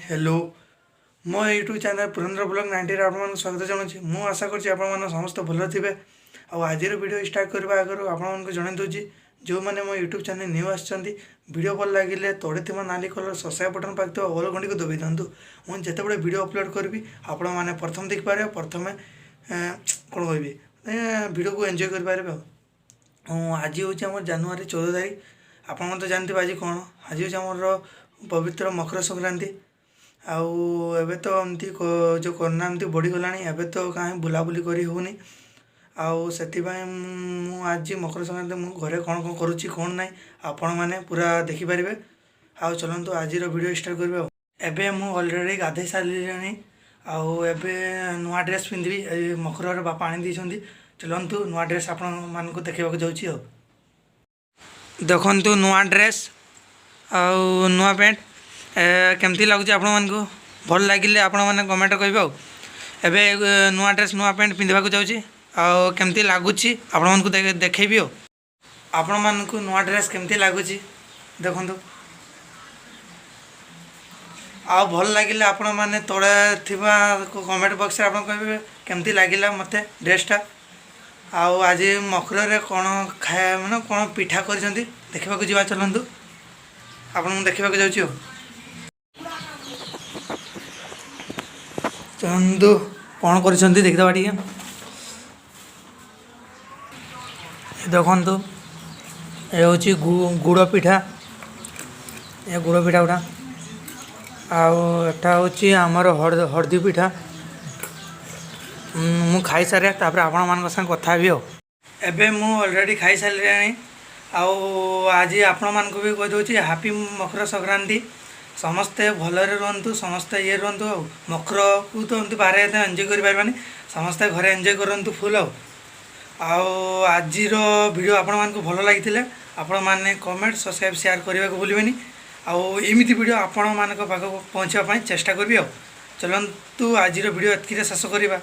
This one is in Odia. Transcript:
ହ୍ୟାଲୋ, ମୋ ୟୁଟ୍ୟୁବ୍ ଚ୍ୟାନେଲ୍ ପୁରନ୍ଦର ବ୍ଲଗ୍ 90ରେ ଆପଣମାନଙ୍କୁ ସ୍ୱାଗତ ଜଣାଉଛି। ମୁଁ ଆଶା କରୁଛି ଆପଣମାନେ ସମସ୍ତେ ଭଲରେ ଥିବେ। ଆଉ ଆଜିର ଭିଡ଼ିଓ ଷ୍ଟାର୍ଟ କରିବା ଆଗରୁ ଆପଣମାନଙ୍କୁ ଜଣାଇ ଦେଉଛି, ଯେଉଁମାନେ ମୋ ୟୁଟ୍ୟୁବ୍ ଚ୍ୟାନେଲ୍ ନ୍ୟୁ ଆସିଛନ୍ତି, ଭିଡ଼ିଓ ଭଲ ଲାଗିଲେ ତଳେ ଥିବା ନାଲି କଲର୍ ସବସ୍କ୍ରାଇବ୍ ବଟନ୍ ପାଖରେ ଥିବା ଅଲ୍ ଘଣ୍ଟିକୁ ଦବାଇ ଦିଅନ୍ତୁ। ମୁଁ ଯେତେବେଳେ ଭିଡ଼ିଓ ଅପଲୋଡ଼ କରିବି, ଆପଣମାନେ ପ୍ରଥମେ ଦେଖିପାରିବେ। ପ୍ରଥମେ କ'ଣ କହିବି, ଭିଡ଼ିଓକୁ ଏନ୍ଜୟ କରିପାରିବେ। ଆଉ ଆଜି ହେଉଛି ଆମର ଜାନୁଆରୀ 14 ତାରିଖ। ଆପଣମାନେ ତ ଜାଣିଥିବେ ଆଜି କ'ଣ। ଆଜି ହେଉଛି ଆମର ପବିତ୍ର ମକର ସଂକ୍ରାନ୍ତି। ଆଉ ଏବେ ତ ଏମିତି ଯେଉଁ କରୋନା ଏମିତି ବଢ଼ିଗଲାଣି, ଏବେ ତ କାହିଁ ବୁଲାବୁଲି କରି ହେଉନି। ଆଉ ସେଥିପାଇଁ ମୁଁ ଆଜି ମକର ସଂକ୍ରାନ୍ତି ମୁଁ ଘରେ କ'ଣ କ'ଣ କରୁଛି, କ'ଣ ନାହିଁ, ଆପଣମାନେ ପୁରା ଦେଖିପାରିବେ। ଆଉ ଚଲନ୍ତୁ, ଆଜିର ଭିଡ଼ିଓ ଷ୍ଟାର୍ଟ କରିବା। ଆଉ ଏବେ ମୁଁ ଅଲରେଡ଼ି ଗାଧୋଇ ସାରିଲିଣି, ଆଉ ଏବେ ନୂଆ ଡ୍ରେସ୍ ପିନ୍ଧିବି। ଏ ମକରରେ ବାପା ଆଣି ଦେଇଛନ୍ତି। ଚଲନ୍ତୁ, ନୂଆ ଡ୍ରେସ୍ ଆପଣମାନଙ୍କୁ ଦେଖିବାକୁ ଯାଉଛି। ଆଉ ଦେଖନ୍ତୁ, ନୂଆ ଡ୍ରେସ୍ ଆଉ ନୂଆ ପ୍ୟାଣ୍ଟ କେମିତି ଲାଗୁଛି ଆପଣମାନଙ୍କୁ? ଭଲ ଲାଗିଲେ ଆପଣମାନେ କମେଣ୍ଟ କହିବେ। ଆଉ ଏବେ ନୂଆ ଡ୍ରେସ୍, ନୂଆ ପ୍ୟାଣ୍ଟ ପିନ୍ଧିବାକୁ ଯାଉଛି, ଆଉ କେମିତି ଲାଗୁଛି ଆପଣମାନଙ୍କୁ ଦେଖେଇବି। ଆଉ ଆପଣମାନଙ୍କୁ ନୂଆ ଡ୍ରେସ୍ କେମିତି ଲାଗୁଛି ଦେଖନ୍ତୁ। ଆଉ ଭଲ ଲାଗିଲେ ଆପଣମାନେ ତଳେ ଥିବା କମେଣ୍ଟ ବକ୍ସରେ ଆପଣ କହିବେ କେମିତି ଲାଗିଲା ମୋତେ ଡ୍ରେସ୍ଟା। ଆଉ ଆଜି ମକରରେ କ'ଣ ଖାଇବା, ମାନେ କ'ଣ ପିଠା କରିଛନ୍ତି, ଦେଖିବାକୁ ଯିବା। ଚାଲନ୍ତୁ, ଆପଣଙ୍କୁ ଦେଖିବାକୁ ଯାଉଛି। ଆଉ ଚାଲନ୍ତୁ, କ'ଣ କରିଛନ୍ତି ଦେଖିଦେବା ଟିକେ। ଏ ଦେଖନ୍ତୁ, ଏ ହେଉଛି ଗୁଡ଼ ପିଠା। ଏ ଗୁଡ଼ ପିଠା ଗୁଡ଼ା। ଆଉ ଏଟା ହେଉଛି ଆମର ହଳଦୀ ପିଠା। ମୁଁ ଖାଇସାରେ, ତାପରେ ଆପଣମାନଙ୍କ ସାଙ୍ଗେ କଥା ହେବି। ଆଉ ଏବେ ମୁଁ ଅଲରେଡ଼ି ଖାଇସାରିଲିଣି। ଆଉ ଆଜି ଆପଣମାନଙ୍କୁ ବି କହିଦେଉଛି, ହାପି ମକର ସଂକ୍ରାନ୍ତି। ସମସ୍ତେ ଭଲରେ ରୁହନ୍ତୁ, ସମସ୍ତେ ଇଏ ରୁହନ୍ତୁ। ଆଉ ମକରକୁ ତ ଏମିତି ବାହାରେ ଏତେ ଏନ୍ଜୟ କରିପାରିବାନି, ସମସ୍ତେ ଘରେ ଏନ୍ଜୟ କରନ୍ତୁ ଫୁଲ୍। ଆଉ ଆଜିର ଭିଡ଼ିଓ ଆପଣମାନଙ୍କୁ ଭଲ ଲାଗିଥିଲେ ଆପଣମାନେ କମେଣ୍ଟ, ସବସ୍କ୍ରାଇବ୍, ସେୟାର କରିବାକୁ ଭୁଲିବେନି। ଆଉ ଏମିତି ଭିଡ଼ିଓ ଆପଣମାନଙ୍କ ପାଖକୁ ପହଞ୍ଚିବା ପାଇଁ ଚେଷ୍ଟା କରିବି। ଆଉ ଚଲନ୍ତୁ, ଆଜିର ଭିଡ଼ିଓ ଏତିକିରେ ଶେଷ କରିବା।